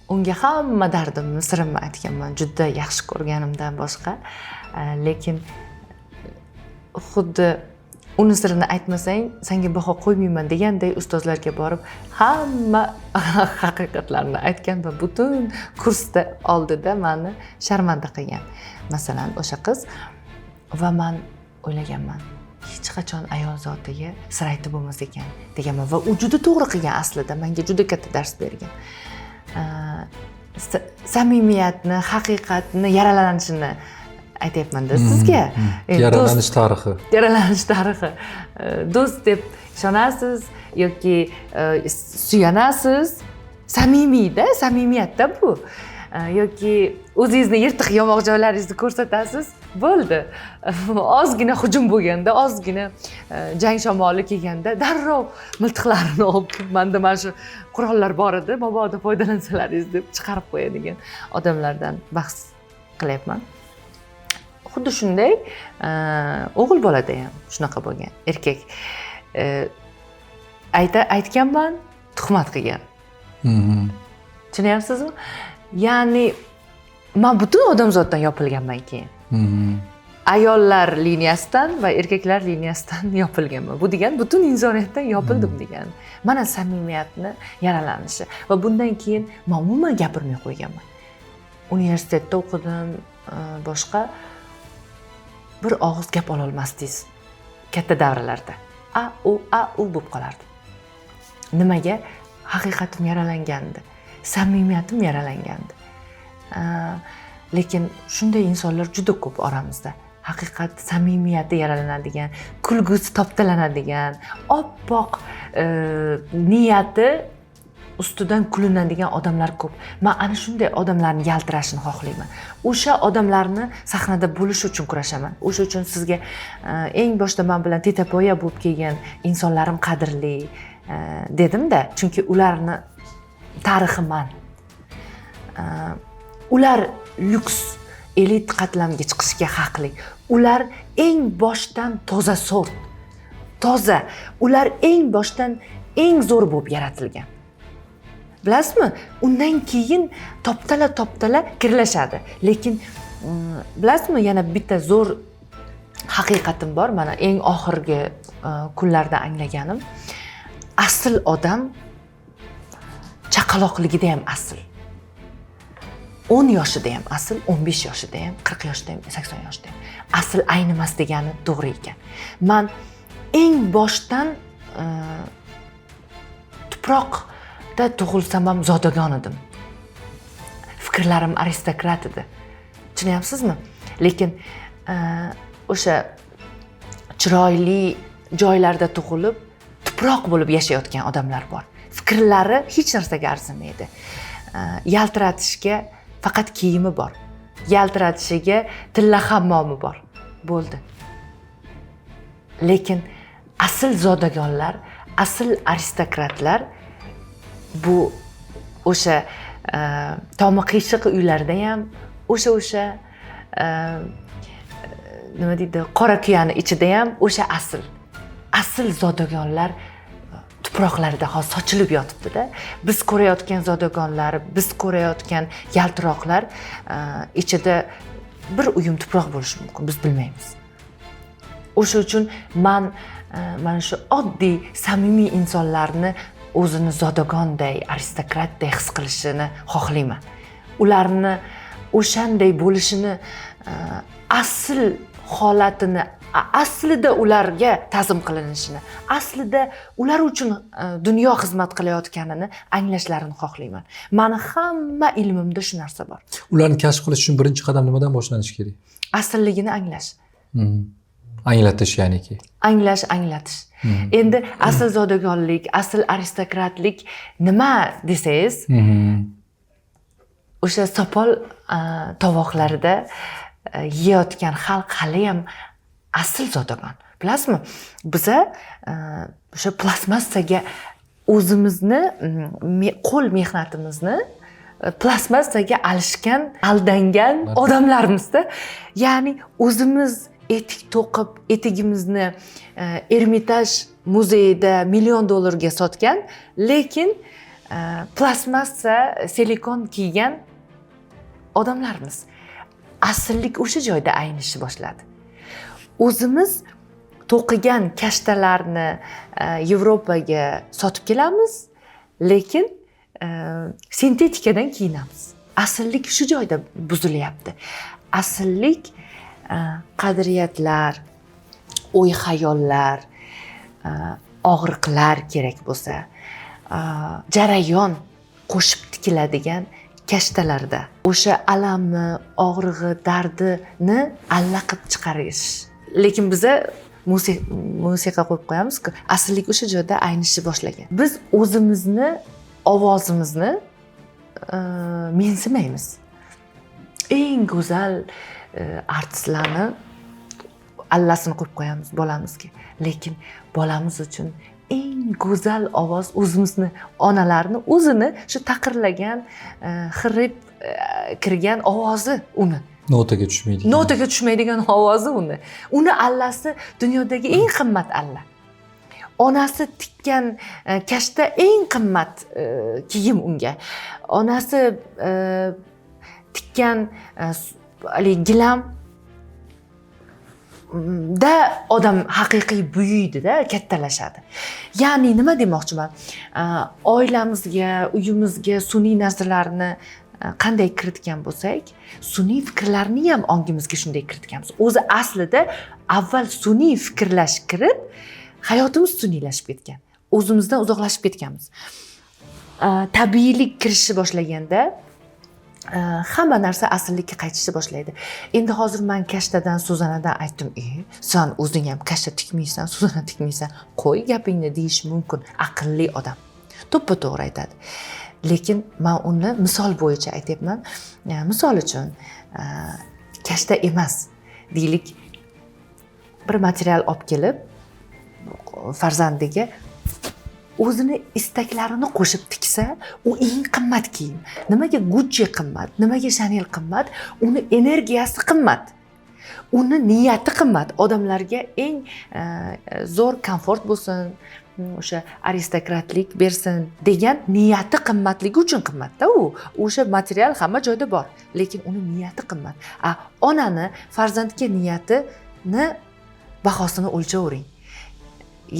Unga hamma dardimni, sirimni aytganman, juda yaxshi ko'rganimdan boshqa. Lekin xuddi uni sirini aytmasang, senga baho qo'ymayman deganday ustozlarga borib hamma haqiqatlarni aytgan va butun kursda oldida meni sharmanda qilgan. Masalan, o'sha qiz va man o'ylaganman, hech qachon ayol zotiga sir aytib bo'lmas ekan deganman va u juda to'g'ri qilgan aslida, menga juda katta dars bergan. Samimiyatni, haqiqatni yaralanishini aytyapman-da sizga. Yaralanish tarixi. Yaralanish tarixi. Do'st deb ishonasiz yoki suyanasiz, samimiyda, samimiyatda bu. Yoki o'zingizni yirtiq yomoq joylaringizni ko'rsatasiz, bo'ldi. Ozgina hujum bo'lganda, ozgina jang shamoli kelganda darrov miltiqlarini olib, menda mana shu qurollar bor edi, mabodo foydalansalaringiz deb chiqarib qo'yadigan odamlardan bahs qilyapman. Xuddi shunday o'g'il bolada ham shunaqa bo'lgan. Erkak aytganman, tuhmat qilgan. Tushunyapsizmi? Ya'ni man butun odamzoddan yopilganman keyin. Ayollar liniyasidan va erkaklar liniyasidan yopilganman. Bu degani butun insoniyatdan yopildim degani. Mana samimiyatni yaralanishi va bundan keyin men umuman gapirmay qo'yganman. Universitetda o'qidim, boshqa bir og'iz gap ola olmasdingiz katta davralarda. A u a u bo'lib qolardi. Nimaga? Haqiqatim yaralangandi, samimiyatim yaralangandi. Lekin shunday insonlar juda ko'p oramizda. Haqiqat, samimiyati yaralanadigan, kulgusi toptalanadigan, oppoq niyati ustidan kulinadigan odamlar ko'p. Men ana shunday odamlarni yaltirashini xohlayman. O'sha odamlarni sahnada bo'lishi uchun kurashaman. O'sha uchun sizga eng boshda men bilan tetapoya bo'lib kelgan insonlarim qadrli dedim-da, chunki ularni tarixi man. Ular lyuks elit qatlamga chiqishga haqli. Ular eng boshdan toza sort. Toza. Ular eng boshdan eng zo'r bo'lib yaratilgan. Bilasizmi, undan keyin toptala toptala kirlashadi. Lekin bilasizmi, yana bitta zo'r haqiqatim bor, mana eng oxirgi kunlarda anglaganim: asl odam chaqaloqligida ham asl, 10 yoshida ham asl, 15 yoshida ham, 40 yoshida ham, 80 yoshida ham asl aynimas degani to'g'ri ekan. Man eng boshdan tuproqda tug'ilsam ham zodagon edim, fikrlarim aristokrat edi, tushunyapsizmi? Lekin o'sha chiroyli joylarda tug'ilib, tuproq bo'lib yashayotgan odamlar bor, fikrlari hech narsaga arzimaydi. Yaltiratishga faqat kiyimi bor, yaltiratishiga tilla hammomi bor, bo'ldi. Lekin asl zodagonlar, asl aristokratlar bu o'sha tomi qiyshiq uylarda ham o'sha nima deydi, qora kuyani ichida ham o'sha asl zodagonlar tuproqlarda hozir sochilib yotibdida. Biz ko'rayotgan zodagonlar, biz ko'rayotgan yaltiroqlar ichida bir uyum tuproq bo'lishi mumkin, biz bilmaymiz. O'sha uchun man mana shu oddiy samimiy insonlarni o'zini zodagonday, aristokratday his qilishini xohlayman. Ularni o'shanday bo'lishini, asl holatini, aslida ularga ta'zim qilinishini, aslida ular uchun dunyo xizmat qilayotganini anglashlarini xohlayman. Mani hamma ilmimda shu narsa bor. Ularni kashf qilish uchun birinchi qadam nimadan boshlanishi kerak? Aslligini anglash. Anglatish ya'niki. Anglash, anglatish. Endi asl zodagonlik, asl aristokratlik nima desangiz, o'sha sopol tovoqlarida yeyotgan xalq haliyam asl zodagon. Bilasizmi, biza o'sha plastmassaga o'zimizni qo'l mehnatimizni plastmassaga alishgan, aldangan odamlarimizda. Ya'ni o'zimiz etik to'qib, etigimizni Ermitaj muzeyida $1 million sotgan, lekin plastmassa, silikon kiygan odamlarmiz. Asllik o'sha joyda aynishni boshladi. O'zimiz to'qigan kashtalarni Yevropaga sotib kelamiz, lekin sintetikadan kiyinamiz. Asllik shu joyda buzilyapti. Asllik qadriyatlar, o'y xayollar, og'riqlar kerak bo'lsa, jarayon qo'shib tikiladigan kashtalarda o'sha alami, og'rig'i, dardini alla qilib chiqarish. Lekin biza musiqa qo'yib qo'yamiz-ku, asllik o'sha joyda aynishni boshlagan. Biz o'zimizni ovozimizni mensimaymiz. Eng go'zal artistlarni allasini qo'yib qo'yamiz bolamizga. Lekin bolamiz uchun eng go'zal ovoz o'zimizni, onalarni o'zini shu taqirlagan, xirib kirgan ovozi uni. Notaga tushmaydigan. Notaga tushmaydigan ovozi uni. Uni allasi dunyodagi eng qimmat alla. Onasi tikkan kashta eng qimmat kiyim unga. Onasi tikkan haligi gilam da odam haqiqiy buyuydi-da, kattalashadi. Ya'ni nima demoqchiman? Oilamizga, uyimizga sun'iy narsalarni qanday kiritgan bo'lsak, sun'iy fikrlarni ham ongimizga shunday kiritganmiz. O'zi aslida avval sun'iy fikrlash kirib, hayotimiz sun'iylashib ketgan. O'zimizdan uzoqlashib ketganmiz. Tabiiylik kirishni boshlaganda hamma narsa asllikka qaytishni boshlaydi. Endi hozir man kashtadan, so'zanadan aytdim, san o'zing ham kashta tikmaysan, so'zana tikmaysan, qo'y gapingni deyish mumkin. Aqlli odam to'ppa-to'g'ri aytadi. Lekin man uni misol bo'yicha aytyapman. Misol uchun, kashta emas, deylik, bir material olib kelib farzandiga o'zini istaklarini qo'shib tiksa, u eng qimmat kiyim. Nimaga Gucci qimmat, nimaga Chanel qimmat? Uni energiyasi qimmat, uni niyati qimmat. Odamlarga eng zo'r komfort bo'lsin, o'sha aristokratlik bersin degan niyati qimmatligi uchun qimmatda u. O'sha material hamma joyda bor, lekin uni niyati qimmat. A onani farzandga niyatini bahosini o'lchavering.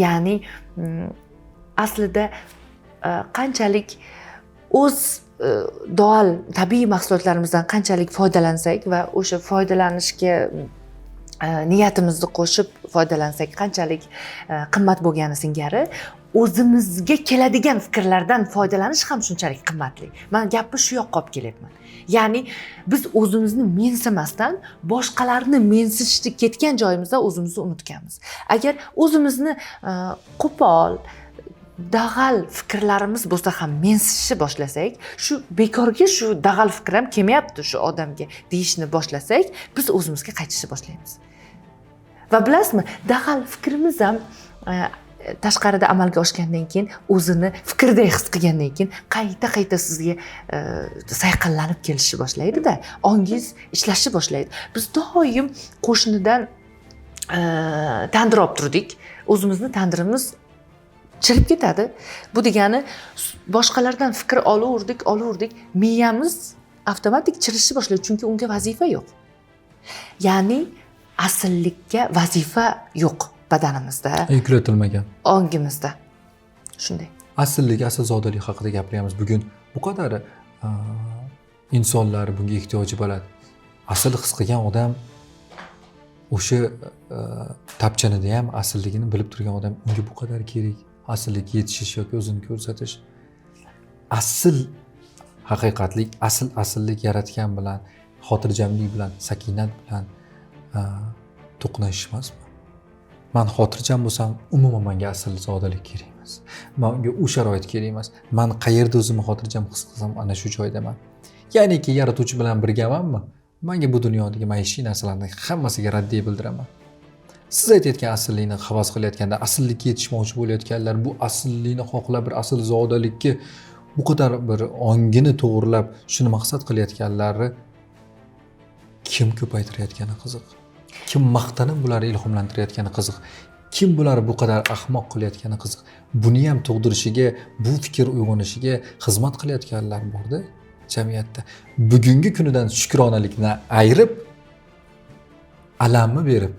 Ya'ni aslida qanchalik o'z doğal tabiiy mahsulotlarimizdan qanchalik foydalansak va o'sha foydalanishga niyatimizni qo'shib foydalansak qanchalik qimmat bo'lgani singari o'zimizga keladigan fikrlardan foydalanish ham shunchalik qimmatli. Man gapni shu yoqqa olib kelyapman. Ya'ni biz o'zimizni mensimasdan boshqalarni mensishni ketgan joyimizda o'zimizni unutganmiz. Agar o'zimizni qo'pol, dag'al fikrlarimiz bo'lsa ham mensishni boshlasak, shu bekorga shu dag'al fikr ham kelmayapti shu odamga deyishni boshlasak, biz o'zimizga qaytishni boshlaymiz. Va bilasizmi, dag'al fikrimiz ham tashqarida amalga oshgandan keyin, o'zini fikrday his qilgandan keyin qayta-qayta sizga sayqallanib kelishni boshlaydi-da, ongingiz ishlashni boshlaydi. Biz doim qo'shnidan tandir olib turdik, o'zimizni tandirimiz chirib ketadi. Bu degani boshqalardan fikr olaverdik, miyamiz avtomatik chirishni boshlaydi, chunki unga vazifa yo'q. Ya'ni asllikka vazifa yo'q badanimizda, yuklatilmagan, ongimizda. Shunday. Asllik, aslzodalik haqida gapiryapmiz bugun. Bu qadar insonlar bunga ehtiyoji bo'ladi. Asl his qilgan odam o'sha tapchanida ham aslligini bilib turgan odam, unga bu qadar kerak asllikka yetishish yoki o'zini ko'rsatish. Asl haqiqatlik, asl asllik yaratgan bilan, xotirjamlik bilan, sakinat bilan to'qnashish emasmi? Man xotirjam bo'lsam, umuman menga aslzodalik kerak emas. Menga u sharoit kerak emas. Man qayerda o'zimni xotirjam his qilsam, ana shu joydaman. Ya'niki yaratuvchi bilan birgamanmi? Menga bu dunyodagi maishiy narsalarning hammasiga raddiya bildiraman. Siz aytayotgan asllikni havas qilayotganda, asllikka yetishmoqchi bo'layotganlar bu asllikni xohlab bir aslzodalikka bu qadar bir ongini to'g'rilab shuni maqsad qilayotganlari kim ko'paytirayotgani qiziq. Kim maqtanib bularni ilhomlantirayotgani qiziq. Kim bularni bu qadar ahmoq qilayotgani qiziq. Buni ham tug'dirishiga, bu fikr uyg'onishiga xizmat qilayotganlar borda jamiyatda. Bugungi kunidan shukronalikni ayirib, alamni berib,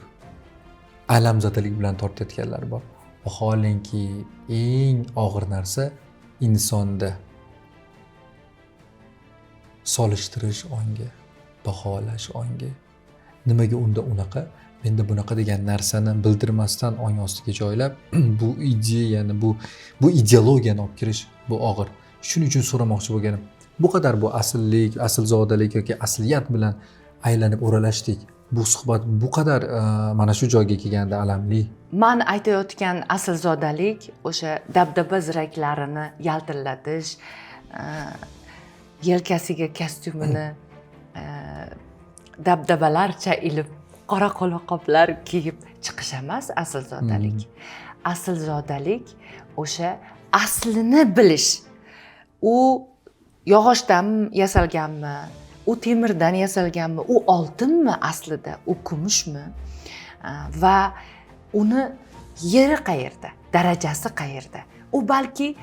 alamzadalik bilan tortayotganlar bor. Vaholanki eng og'ir narsa insonda solishtirish ongi, baholash ongi. Nimaga unda unaqa, menda bunaqa degan narsani bildirmasdan ong ostiga joylab bu ideyani, bu ideologiyani olib kirish bu og'ir. Shuning uchun so'ramoqchi bo'lganim, bu qadar bu asllik, aslzodalik yoki asliyat bilan aylanib o'ralashdik. Bu suhbat bu qadar mana shu joyga kelganda alamli. Man aytayotgan aslzodalik o'sha dabdaba ziraklarini yaltillatish, yelkasiga kostyumini dabdabalarcha ilib, qora qo'lqoplar kiyib chiqish emas aslzodalik. Aslzodalik o'sha aslini bilish. U yog'ochdan yasalganmi, u temirdan yasalganmi, u oltinmi aslida, u kumushmi va uni yeri qayerda, darajasi qayerda. U balki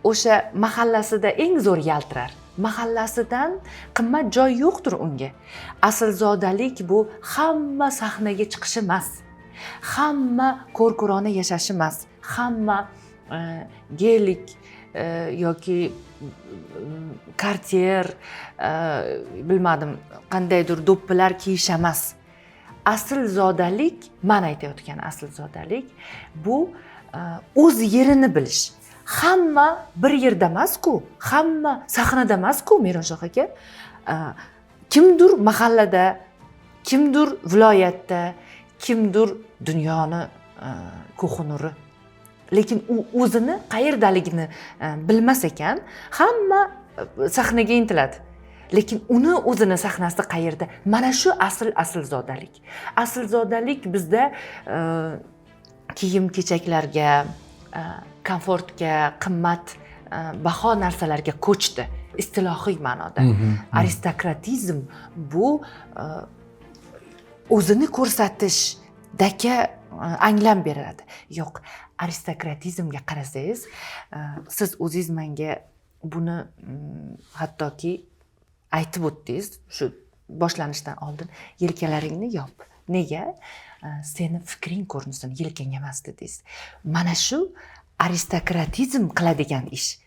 o'sha mahallasida eng zo'r yaltirar. Mahallasidan qimmat joy yo'qdir unga. Aslzodalik bu hamma sahnaga chiqishi emas, hamma ko'r-ko'rona yashashi emas, hamma gelik yoki Cartier, bilmadim qandaydir do'ppilar kiyish emas. Aslzodalik, man aytayotgan aslzodalik bu o'z yerini bilish. Hamma bir yerda emas-ku, hamma sahnada emas-ku, Mironshoh aka. Kimdir mahallada, kimdir viloyatda, kimdir dunyoni ko'hinuri. Lekin u o'zini qayerdaligini bilmas ekan, hamma sahnaga intiladi. Lekin uni o'zini sahnasi qayerda? Mana shu asl aslzodalik. Aslzodalik bizda kiyim-kechaklarga, komfortga, qimmat baho narsalarga ko'chdi istilohiy ma'noda. Aristokratizm bu o'zini ko'rsatishdagi Anglam beradi. Yo'q, aristokratizmga qarasangiz, siz o'zingiz menga buni hattoki aytib o'tdingiz shu boshlanishdan oldin: "Yelkalaringni yop. Nega? Seni fikring ko'rinsin, yelkang emas", dedingiz. Mana shu aristokratizm qiladigan ish.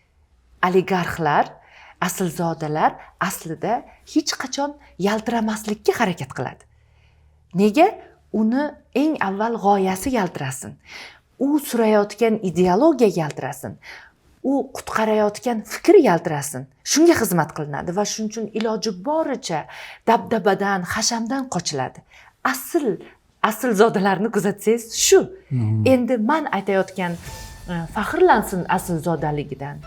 Oligarxlar, aslzodalar aslida hech qachon yaltiramaslikka harakat qiladi. Nega? Uni eng avval g'oyasi yaltirasin, u surayotgan ideologiya yaltirasin, u qutqarayotgan fikr yaltirasin. Shunga xizmat qilinadi va shuning uchun iloji boricha dabdabadan, hashamdan qochiladi. Asl aslzodalarni kuzatsangiz, shu. Endi man aytayotgan faxrlansin aslzodaligidan,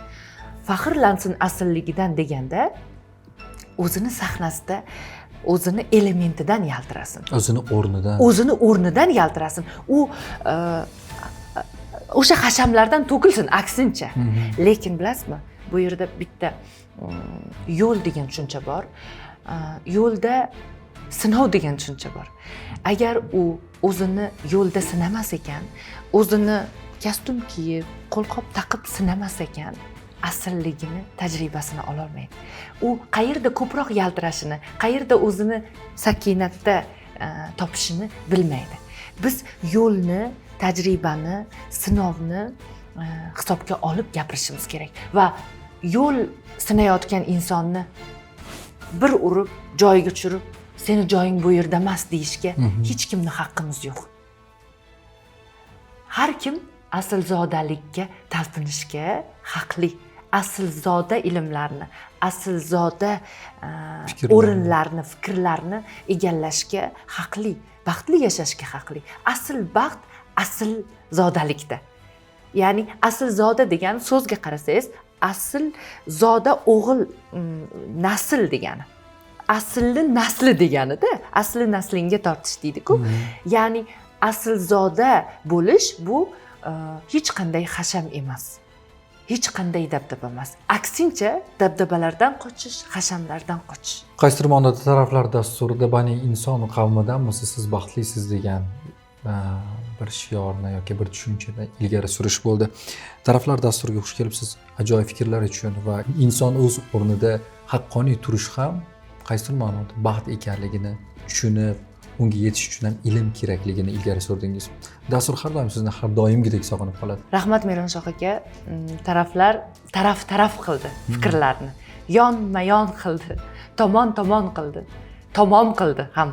faxrlansin aslligidan deganda, o'zini sahnasida o'zini elementidan yaltirasin. O'zini o'rnidan. O'zini o'rnidan yaltirasin. U o'sha hashamlardan to'kilsin, aksincha. Lekin bilasizmi, bu yerda bitta yo'l degan tushuncha bor. Yo'lda sinov degan tushuncha bor. Agar u o'zini yo'lda sinamas ekan, o'zini kostyum kiyib, qo'lqop taqib sinamas ekan, aslligini tajribasini ololmaydi. U qayerda ko'proq yaltirashini, qayerda o'zini sakinatda topishini bilmaydi. Biz yo'lni, tajribani, sinovni hisobga olib gapirishimiz kerak va yo'l sinayotgan insonni bir urib joyiga tushirib, "Seni joying bu yerda emas", deyishga hech kimni haqqimiz yo'q. Har kim aslzodalikka talpinishga haqli. Aslzoda ilmlarni, aslzoda Fikrlarni. o'rinlarni, fikrlarni egallashga haqli, baxtli yashashga haqli. Asl baxt aslzodalikda. Ya'ni aslzoda degan so'zga qarasangiz, asl zoda o'g'il, nasl degani, aslli nasli deganida, asli naslingga tortish deydiku. Ya'ni aslzoda bo'lish bu hech qanday hasham emas, hech qanday dabdaba emas, aksincha dabdabalardan qochish, hashamlardan qochish. Qaysidir ma'noda Taraflar dasturida "Bani inson qavmidanmisiz, siz baxtlisiz" degan bir shiorni yoki bir tushunchani ilgari surish bo'ldi. Taraflar dasturiga xush kelibsiz. Ajoyib fikrlar uchun va inson o'z o'rnida haqqoniy turish ham qaysidir ma'noda baxt ekanligini tushunib, unga yetish uchun ham ilm kerakligini ilgari surdingiz. Dastur har doim sizni har doimgidek sog'inib qoladi. Rahmat, Meronshoh aka. Taraflar taraf taraf qildi, fikrlarni yonma yon qildi, tomon tomon qildi, tamom qildi ham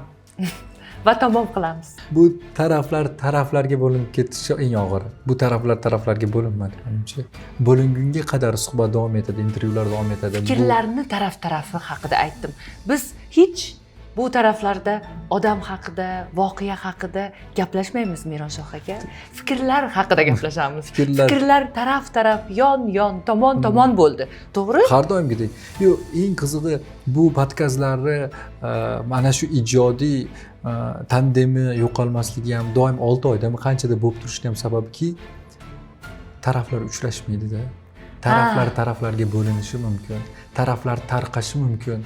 va tamom qilamiz. Bu taraflar taraflarga bo'linib ketishi eng og'iri. Bu taraflar taraflarga bo'linmadi manimcha. Bo'lingunga qadar suhbat davom etadi, intervyular davom etadi. Fikrlarni taraf tarafi haqida aytdim. Biz hech bu taraflarda odam haqida, voqea haqida gaplashmaymiz, Meronshoh aka. Fikrlar haqida gaplashamiz. Fikrlar. Fikrlar taraf taraf, yon yon, tomon tomon bo'ldi, to'g'ri. Har doimgidek. Yo'q, eng qizig'i, bu podkastlarni mana shu ijodiy tandemi yo'qolmasligi ham, doim 6 oydami, qanchada bo'lib turishini ham sababiki, taraflar uchrashmaydida. Taraflar taraflarga bo'linishi mumkin, taraflar tarqashi mumkin,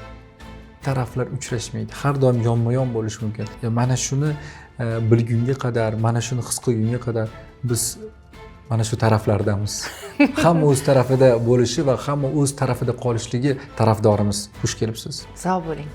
taraflar uchrashmaydi, har doim yonma yon bo'lishi mumkin. Ya, mana shuni bilgunga qadar, mana shuni his qilgunga qadar biz mana shu taraflardamiz. Hamma o'z tarafida bo'lishi va hamma o'z tarafida qolishligi tarafdorimiz. Xush kelibsiz. Sog' bo'ling.